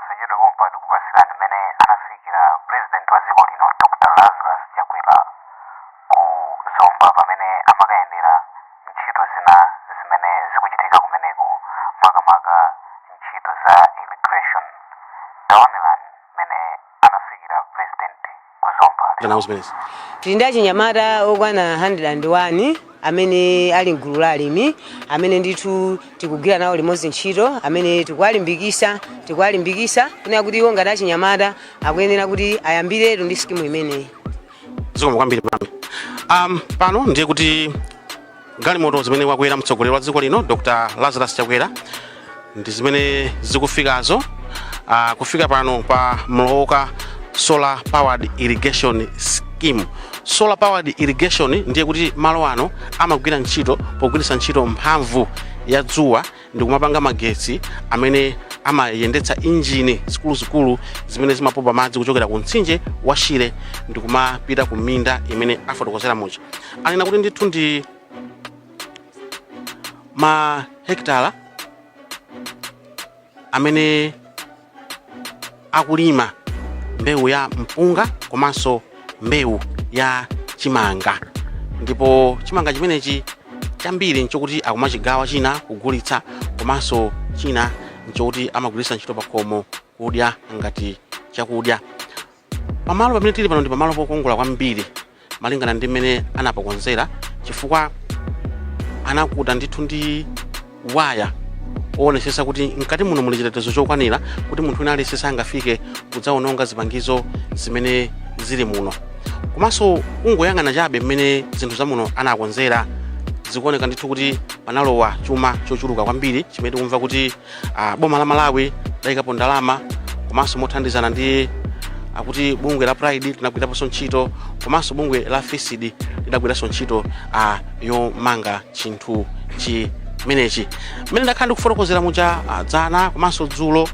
Posachedwa pompa tikupasirani mmene anafikira President wa dziko lino Dr Lazarus Chakwera ku Zomba pamene amakayendera ntchito zina zimene zikuchitika kumeneko, makamaka ntchito za irrigation. Taonerani mmene anafikira President ku Zomba lero. Nawo zimenezi. Tili ndi achinyamata okwana 101 amene ali mgulu la alimi amene ndithu tikugwira nawo limodzi ntchito, amene tikuwalimbikisa kunena kuti iwo ngati achinyamata akuyenera kuti ayambiretu ndi skimu imeneyi. Zikomo kwambiri mami. Pano ndiye kuti galimoto zimene wakwera mtsogoleri wa dziko lino Dr Lazarus Chakwera ndi zimene zikufikazo, kufika pano pa Mlowoka Solar Powered Irrigation Scheme. Solar Powered Irrigation ndiye kuti malo ano amagwira ntchito pogwiritsa ntchito mphamvu ya dzuwa ndi kumapanga magetsi amene amayendetsa injini zikuluzikulu zimene zimapopa madzi kuchokera ku mtsinje wa Shire ndi kumapita ku minda imene afotokozera muja. Anena kuti ndithu ndi mahekitala amene akulima mbewu ya mpunga komanso mbewu ya chimanga, ndipo chimanga chimenechi chambiri nchokuti akumachigawa china kugulitsa, komanso china nchokuti amagwiritsa ntchito pakhomo kudya ngati chakudya. Pamalo pamene tili pano ndi pamalo pokongola kwambiri malingana ndi mmene anapakonzera, chifukwa anakuta ndithu ndi waya oonetsetsa kuti mkati muno muli chitetezo chokwanira kuti munthu wina aliyense sangafike kudzaononga zipangizo zimene zili muno. Komanso kungoyang'ana chabe mmene zinthu zamuno anakonzera, zikuoneka ndithu kuti panalowa chuma chochuluka kwambiri chimene tikumva kuti boma la Malawi layikapo ndalama, komanso mothandizana ndi akuti bungwe la Pride linagwiraponso ntchito, komanso bungwe la FISD lidagwiranso ntchito yomanga chinthu chimenechi. Mmene ndakhala ndikufotokozera muja dzana komanso dzulo,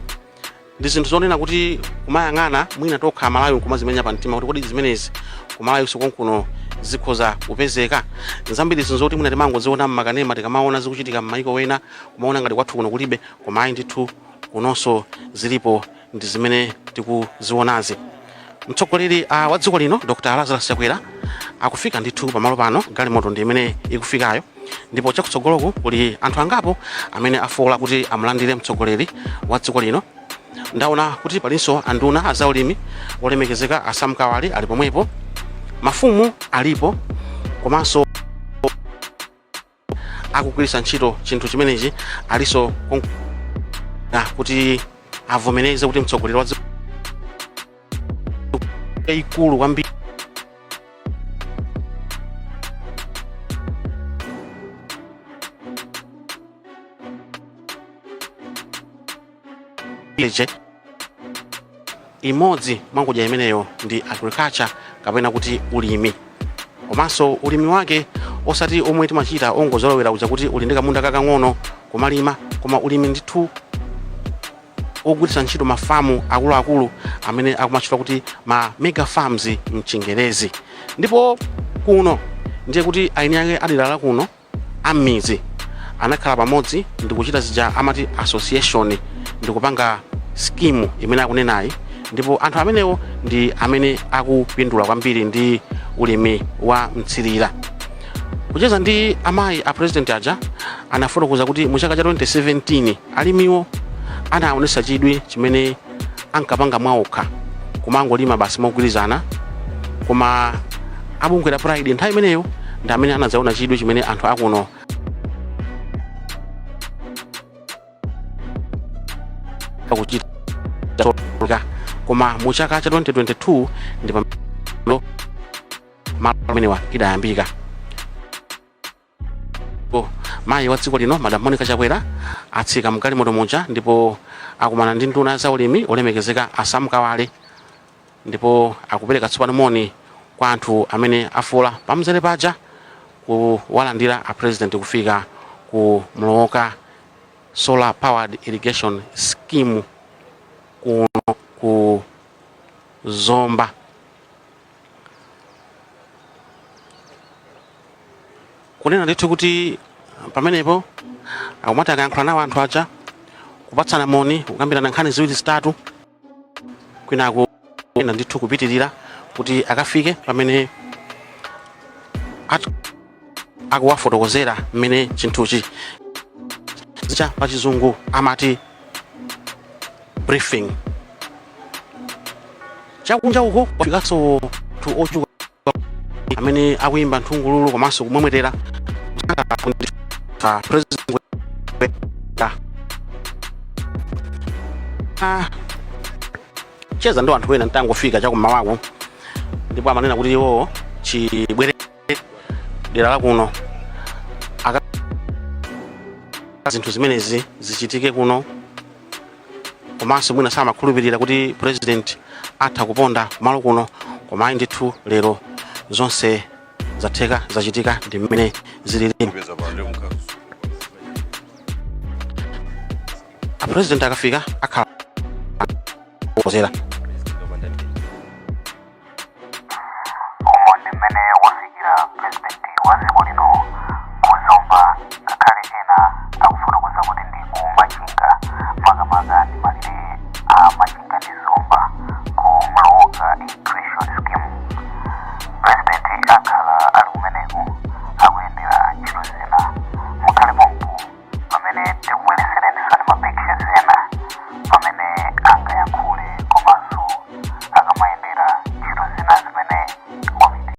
ndi zinthu zonena kuti kumayang'ana mwina tokha Amalawi nkumazimenya pa mtima kuti kodi zimenezi ku Malawi konkuno zikhoza kupezeka. Zambiri zinthu zoti mwina timangoziona mmakanema, tikamaona zikuchitika mmaiko wena kumaona ngati kwathu kuno kulibe, koma ayi ndithu kunonso zilipo, ndi zimene tikuzionazi. Mtsogoleri wa dziko lino Dr Lazarus Chakwera akufika ndithu pamalo pano, galimoto ndi imene ikufikayo, ndipo chakutsogoloku kuli anthu angapo amene afola kuti amulandire mtsogoleri wa dziko lino. Ndaona kuti palinso anduna azaulimi olemekezeka a Sam Kawale ali pomwepo, mafumu alipo, komanso akugwiritsa ntchito chinthu chimenechi alinso kuti avomereze kuti mtsogoleri wa dziko yayikulu kwambiri Imodzi mwa ngodya imeneyo ndi agriculture kapena kuti ulimi, komanso ulimi wake osati omwe timachita ongozolowera uja kuti uli ndi kamunda kakang'ono kumalima, koma ulimi ndithu ogwiritsa ntchito mafamu akuluakulu amene akumatchedwa kuti ma mega farms mchingerezi. Ndipo kuno ndiye kuti aini ake adera la kuno am'midzi anakhala pamodzi ndikuchita zija amati association ndikupanga skimu imene akunenayi, ndipo anthu amenewo ndi amene akupindula kwambiri ndi ulimi wa mtsirira. Kucheza ndi amayi a president aja, anafotokoza kuti mu chaka cha 2017 alimiwo anaonetsa chidwi chimene ankapanga mwaokha kumangolima basi mogwirizana, koma abungwe la Pride nthawi imeneyo ndi amene anadzaona chidwi chimene anthu akuno akuchita. Koma mu chaka cha 2022 ndi pamene malo amenewa idayambika. Mayi wa dziko lino Madam Monica Chakwera atsika mgalimoto muja ndipo akumana ndi nduna za ulimi olemekezeka a Sam Kawale, ndipo akupereka tsopano moni kwa anthu amene afola pamzere paja kuwalandira a president kufika ku Mlowoka Solar Powered Irrigation Scheme kuno ku Zomba. Kunena ndithu kuti pamenepo akumati akayankhula nawo anthu aja, kupatsana moni, kukambirana nkhani ziwiri zitatu. Kwinaku ena ndithu kupitirira kuti akafike pamene akuwafotokozera mmene chinthuchi cha pachizungu amati briefing. Chakunja uko kwafikanso anthu ochuluka amene akuyimba nthungululu komanso kumwemwetera president. Cheza ndi anthu ena ntangofika chakummawaku, ndipo amanena kuti iwowo chibwere dera la kuno zinthu zimenezi zichitike kuno, komanso mwina samakhulupirira kuti president atha kuponda kumalo kuno, koma ayi ndithu, lero zonse zatheka, zachitika ndi mmene zilili. A president akafika akhala kozera. Umo ndi mmene wafikira president wa dziko lino ku Zomba, ngakhale